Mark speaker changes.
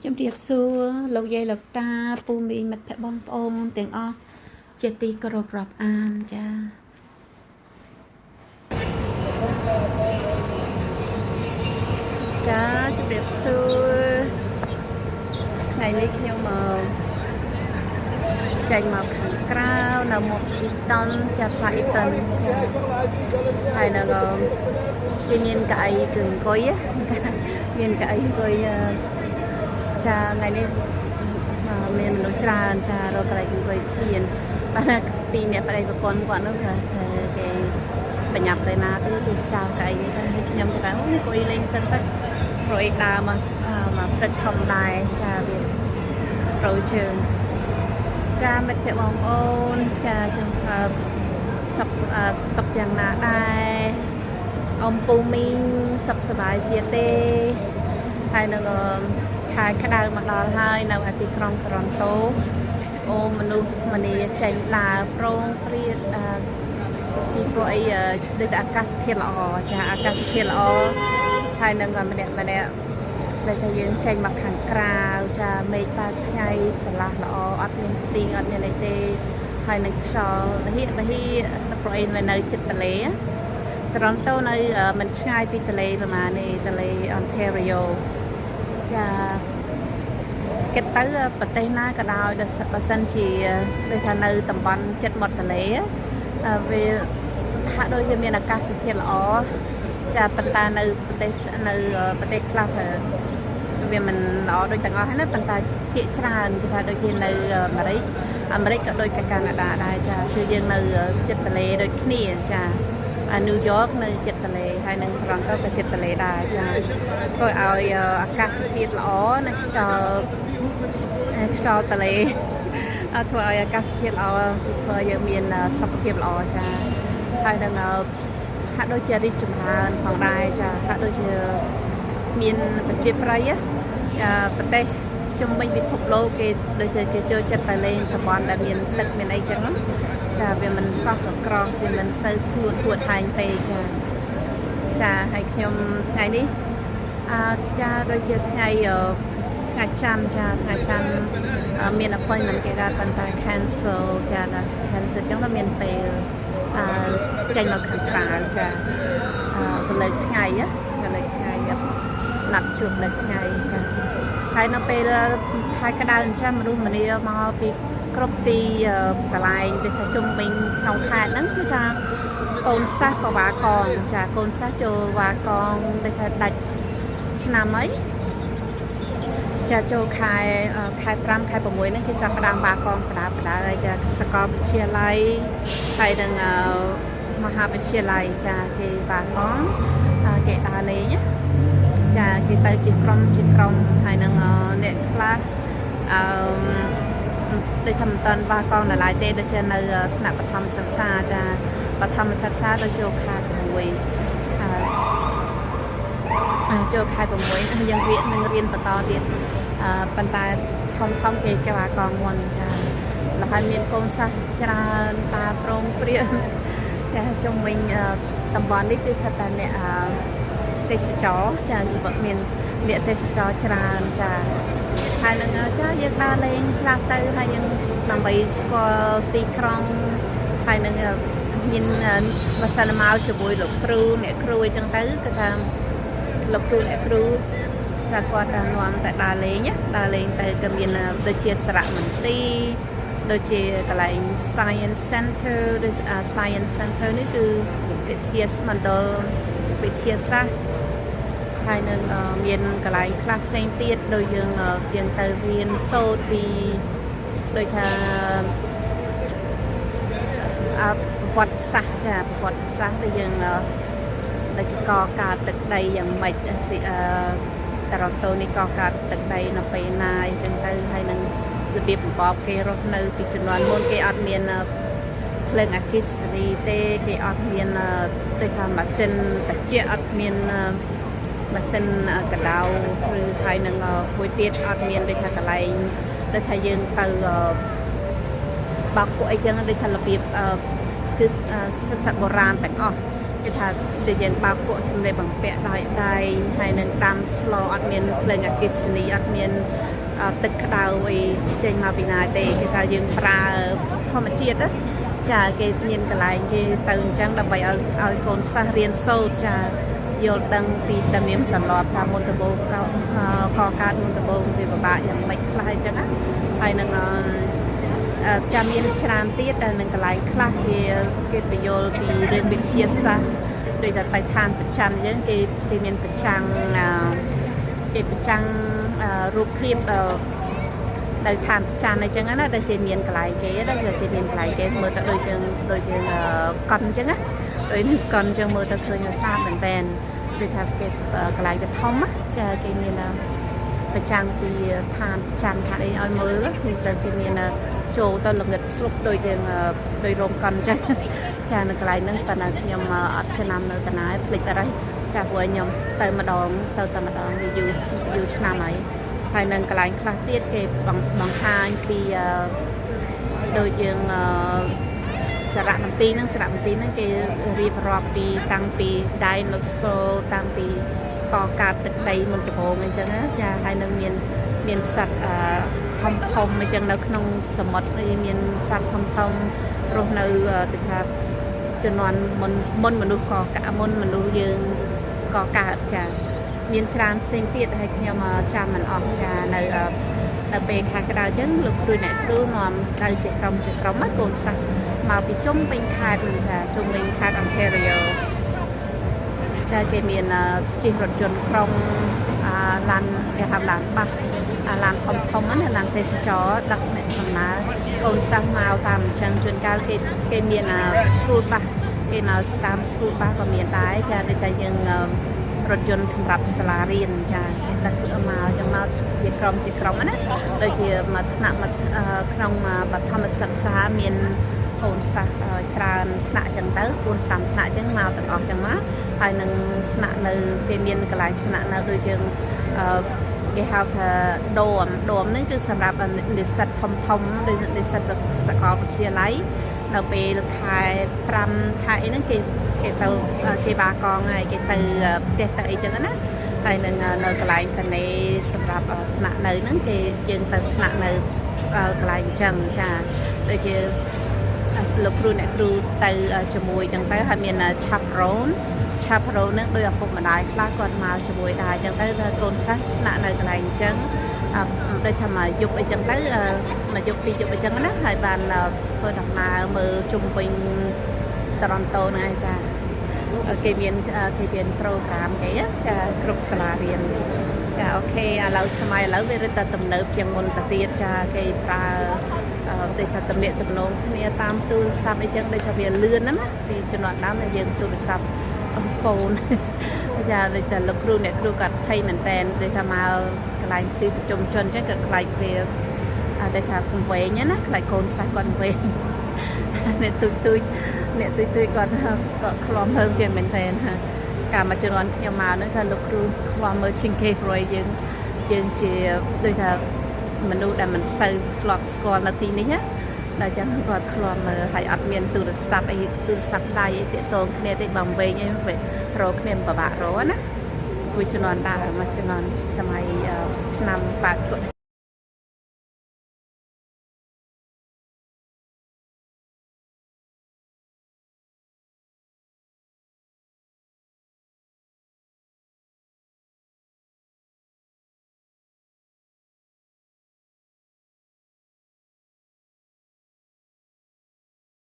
Speaker 1: ជំរាបសួរលោកយាយលោកតាពូមីងមិត្តភក្តិបងប្អូនទាំងអស់ជាទីគោរពរាប់អានចាចាជំរាបសួរថ្ងៃនេះខ្ញុំមកចេញមកខាងក្រៅនៅមុខអ៊ីតុនចាផ្សារអ៊ីតុនចាហើយនៅគេមានកៅអីគឺអង្គុយមានកៅអីអង្គុយចាថ្ងៃនេះមានមនុស្សច្រើនចារកកន្លែងអង្គុយគ្មានបាទពីអ្នកប្តីប្រពន្ធគាត់នោះគេគេបញ្ញាប់ទៅណាទេគេចោលកៅអីនេះទៅហើយខ្ញុំគេថាអង្គុយលេងសិនទៅព្រោះអីដើរមកមកព្រឹកធំដែរចាវាប្រូជើងចាមិត្តភក្តិបងប្អូនចាខ្ញុំសុខស្តុកយ៉ាងណាដែរអ៊ំពូមីងសុខសប្បាយជាទេហើយនឹងខែក្តៅមកដល់ហើយនៅឯទីក្រុងតូរ៉ុនតូអូមនុស្សម្នាចេញដើរប្រងព្រាតពីព្រោះអីដូចតែអាកាសធាតុល្អចាអាកាសធាតុល្អហើយនឹងម្នាក់ម្នាក់ដែលថាយើងចេញមកខាងក្រៅចាមេឃបើកថ្ងៃស្រឡះល្អអត់មានភ្លៀងអត់មានអីទេហើយនឹងខ្យល់រហៀករហៀព្រោះអីវានៅជិតទន្លេតូរ៉ុនតូនៅមិនឆ្ងាយពីទន្លេប្រហែលនេះទន្លេ Ontario ចាគិតទៅប្រទេសណាក៏ដោយបើសិនជាដូចថានៅតំបន់ចិត្តមាត់ទន្លេវាហាក់ដូចជាមានអាកាសធាតុល្អចាប៉ុន្តែនៅប្រទេសនៅប្រទេសខ្លះវាមិនល្អដូចទាំងអស់ហ្នឹងណាប៉ុន្តែភាគច្រើនគេថាដូចជានៅអាមេរិកអាមេរិកក៏ដូចកាណាដាដែរចាគឺយើងនៅជិតទន្លេដូចគ្នាចាអាញូវយ៉កនៅជិតទន្លេហើយនឹងតូរ៉ុនតូក៏ជិតទន្លេដែរចាធ្វើឲ្យអាកាសធាតុល្អនិងខ្យល់ទន្លេធ្វើឲ្យអាកាសធាតុល្អធ្វើឲ្យយើងមានសុខភាពល្អចាហើយនឹងហាក់ដូចជារីកចម្រើនផងដែរចាហាក់ដូចជាមានប្រជាប្រិយប្រទេសជុំវិញពិភពលោកគេដូចជាគេចូលចិត្តតែលេងតំបន់ដែលមានទឹកមានអីចឹងចាវាមិនសោះកក្រោះវាមិនសូវសួតហួតហែងពេកចាចាហើយខ្ញុំថ្ងៃនេះអឺចាដូចជាថ្ងៃថ្ងៃច័ន្ទចាថ្ងៃច័ន្ទមាន appointment គេដែរប៉ុន្តែ cancel ចាដល់ cancel ចឹងទៅមានពេលអឺចេញមកខាងក្រៅចាអឺព្រលឹកថ្ងៃព្រលឹកថ្ងៃណាត់ជួបលើថ្ងៃចាហើយនៅពេលខែក្តៅអញ្ចឹងមនុស្សម្នាមកពីគ្រប់ទីកន្លែងដូចថាជុំវិញក្នុងខេត្តហ្នឹងគឺថាកូនសិស្សបវ៉ាកងចាកូនសិស្សចូលវ៉ាកងដូចថាដាច់ឆ្នាំអីចាចូលខែខែ5ខែ6ហ្នឹងគេចាប់ផ្ដើមវ៉ាកងបដាបដាហើយចាសាកលវិទ្យាល័យហើយនឹងមហាវិទ្យាល័យចាគេវ៉ាកងគេដើរលេងណាចាគេទៅជាក្រុមជាក្រុមហើយនឹងអ្នកខ្លះអឺដូចថាមិនតាន់វ៉ាកងនៅឡើយទេដូចជានៅថ្នាក់បឋមសិក្សាចាបឋមសិក្សាដូចចូលខែ6អឺចូលខែ6យើងរៀននឹងរៀនបន្តទៀតអឺប៉ុន្តែធំធំគេគេវ៉ាកងមុនចាលហើយមានកូនសិស្សច្រើនតាប្រងព្រានចាជុំវិញតំបន់នេះគឺសិតតែអ្នកទេសចរចាសម្រាប់មានអ្នកទេសចរច្រើនចាហើយនឹងចាយើងដើរលេងខ្លះទៅហើយយើងដើម្បីស្គាល់ទីក្រុងហើយនឹងមានបើសិនមកជាមួយលោកគ្រូអ្នកគ្រូអីចឹងទៅគឺថាលោកគ្រូអ្នកគ្រូថាគាត់នាំតែដើរលេងដើរលេងទៅក៏មានដូចជាសារមន្ទីរដូចជាកន្លែង Science Center ដូច Science Center នេះគឺវិទ្យាមណ្ឌលវិទ្យាសាស្ត្រហើយនឹងមានកន្លែងខ្លះផ្សេងទៀតដូចយើងយើងទៅរៀនសូត្រពីដូចថាអប្រវត្តិសាស្ត្រចាប្រវត្តិសាស្ត្រដែលយើងដូចកកើតទឹកដីយ៉ាងម៉េចអឺតរ៉ុនតូនេះកកើតទឹកដីនៅពេលណាអញ្ចឹងទៅហើយនឹងរបៀបរបបគេរស់នៅពីជំនាន់មុនគេអត់មានភ្លើងអគ្គិសនីទេគេអត់មានដូចថាម៉ាស៊ីនត្រជាក់អត់មានម៉ាស៊ីនកដៅឬហើយនឹងមួយទៀតអត់មានដូចថាកន្លែងដូចថាយើងទៅបោកពួកអីចឹងដូចថារបៀបគឺសិទ្ធិបុរាណទាំងអស់ គេថាដូចយើងបោកគក់សម្លៀកបំពាក់ដោយដៃហើយនឹងតាមស្លអត់មានភ្លើងអគ្គិសនីអត់មានទឹកក្តៅអីចេញមកពីណាទេគេថាយើងប្រើធម្មជាតិណាចាគេមានកន្លែងគេទៅអញ្ចឹងដើម្បីឲ្យឲ្យកូនសិស្សរៀនសូត្រចាយល់ដឹងពីទំនៀមទម្លាប់ថាមុនដំបូងកកកើតមុនដំបូងវាពិបាកយ៉ាងម៉េចខ្លះអញ្ចឹងណាហើយនឹងអឺ ចាំមានច្រើនទៀតដែលនឹងកន្លែងខ្លះគេគេបញ្យល់ពីរឿងវិទ្យាសាស្ត្រដូចតែទៅឋានប្រច័នអញ្ចឹងគេគេមានប្រចាំងគេប្រចាំងរូបភាពនៅឋានប្រច័នអញ្ចឹងណាដែលគេមានកន្លែងគេដែលគេមានកន្លែងគេមើលទៅដូចយើងដូចយើងកុនអញ្ចឹងណាដូចនឹងកុនអញ្ចឹងមើលទៅឃើញស្អាតមែនតើដូចថាគេកន្លែងវាធំណាចាគេមានប្រចាំងពីឋានប្រច័នឋានអីឲ្យមើលទៅគេមានចូលទៅល្ងិតស្លុបដូចយើងដូចរោងកុនអញ្ចឹងចានៅកន្លែងហ្នឹងប៉ុន្តែខ្ញុំអត់ឆ្នាំនៅតាណាភ្លេចបាត់ហើយចាព្រោះខ្ញុំទៅម្ដងទៅតែម្ដងវាយូរយូរឆ្នាំហើយហើយនៅកន្លែងខ្លះទៀតគេបង្ហាញពីដូចយើងសារមន្ទីរហ្នឹងសារមន្ទីរហ្នឹងគេរៀបរាប់ពីតាំងពី dinosaur តាំងពីកកើតទឹកដីមុនដំបូងអញ្ចឹងណាចាហើយនឹងមានមានសត្វធំធំអញ្ចឹងនៅក្នុងសមុទ្រអីមានសត្វធំធំរស់នៅទៅថាជំនាន់មុនមុនមនុស្សកកមុនមនុស្សយើងកកើតចាមានច្រើនផ្សេងទៀតហើយខ្ញុំចាំមិនអស់ចានៅដល់ពេលខែក្តៅអញ្ចឹងលោកគ្រូអ្នកគ្រូនាំទៅជាក្រុមជាក្រុមណាកូនសិស្សមកពីជុំវិញខេត្តហ្នឹងចាជុំវិញខេត្ត Ontario ចាគេមានជិះរថយន្តក្រុងឡានគេហៅឡានបាសឡានធំធំណាឡានទេសចរដឹកអ្នកដំណើរកូនសិស្សមកតាមអញ្ចឹងជួនកាលគេគេមាន school bus គេមកតាម school bus ក៏មានដែរចាដូចតែយើងរថយន្តសម្រាប់សាលារៀនចាគេដឹកមកចឹងមកជាក្រុមជាក្រុមណាដូចជាមួយថ្នាក់មួយក្នុងបឋមសិក្សាមានកូនសិស្សច្រើនថ្នាក់ចឹងទៅ4 5ថ្នាក់ចឹងមកទាំងអស់ចឹងមកហើយនឹងស្នាក់នៅគេមានកន្លែងស្នាក់នៅដូចយើងគេហៅថា dorm dorm ហ្នឹងគឺសម្រាប់និស្សិតធំធំដូចនិស្សិតសាកលវិទ្យាល័យនៅពេលខែ5ខែអីហ្នឹងគេគេទៅគេបាកងហើយគេទៅផ្ទះទៅអីចឹងណាហើយនឹងនៅកន្លែងតនេសម្រាប់ស្នាក់នៅហ្នឹងគេយើងទៅស្នាក់នៅកន្លែងអញ្ចឹងចាដូចជាលោកគ្រូអ្នកគ្រូទៅជាមួយចឹងទៅហើយមាន chaperone chaperone នឹងដោយឪពុកម្ដាយខ្លះគាត់មកជាមួយដែរចឹងទៅកូនសិស្សស្នាក់នៅកន្លែងអញ្ចឹងដូចថាមកយប់អីចឹងទៅមកយប់ពីរយប់អីចឹងណាហើយបានធ្វើដំណើរមើលជុំវិញតរ៉ុនតូហ្នឹងឯងចាគេមានគេមាន program គេចាគ្រប់សាលារៀនចា okay ឥឡូវសម័យឥឡូវវារឹតតែទំនើបជាងមុនទៅទៀតចាគេប្រើដូចថាទំនាក់ទំនងគ្នាតាមទូរស័ព្ទអីចឹងដូចថាវាលឿនណាស់ពីជំនាន់ដើមយើងទូរស័ព្ទ phone ចាដូចតែលោកគ្រូអ្នកគ្រូគាត់ភ័យមែនតែនដូចថាមកកន្លែងទីប្រជុំជនចឹងក៏ខ្លាចវាដូចថាវង្វេងណាខ្លាចកូនសិស្សគាត់វង្វេងអ្នកទូចទូចអ្នកទូចទូចគាត់គាត់ឃ្លាំមើលជាមែនតែនហាកាលមកជំនាន់ខ្ញុំមកហ្នឹងថាលោកគ្រូឃ្លាំមើលជាងគេព្រោះយើងយើងជាដូចថាមនុស្សដែលមិនសូវធ្លាប់ស្គាល់នៅទីនេះណាដល់ចឹងគាត់ឃ្លាំមើលហើយអត់មានទូរស័ព្ទអីទូរស័ព្ទដៃអីតាក់ទងគ្នាទេបើវែងអីរកគ្នាពិបាករកណាមួយជំនាន់ដើមមួយជំនាន់សម័យឆ្នាំ80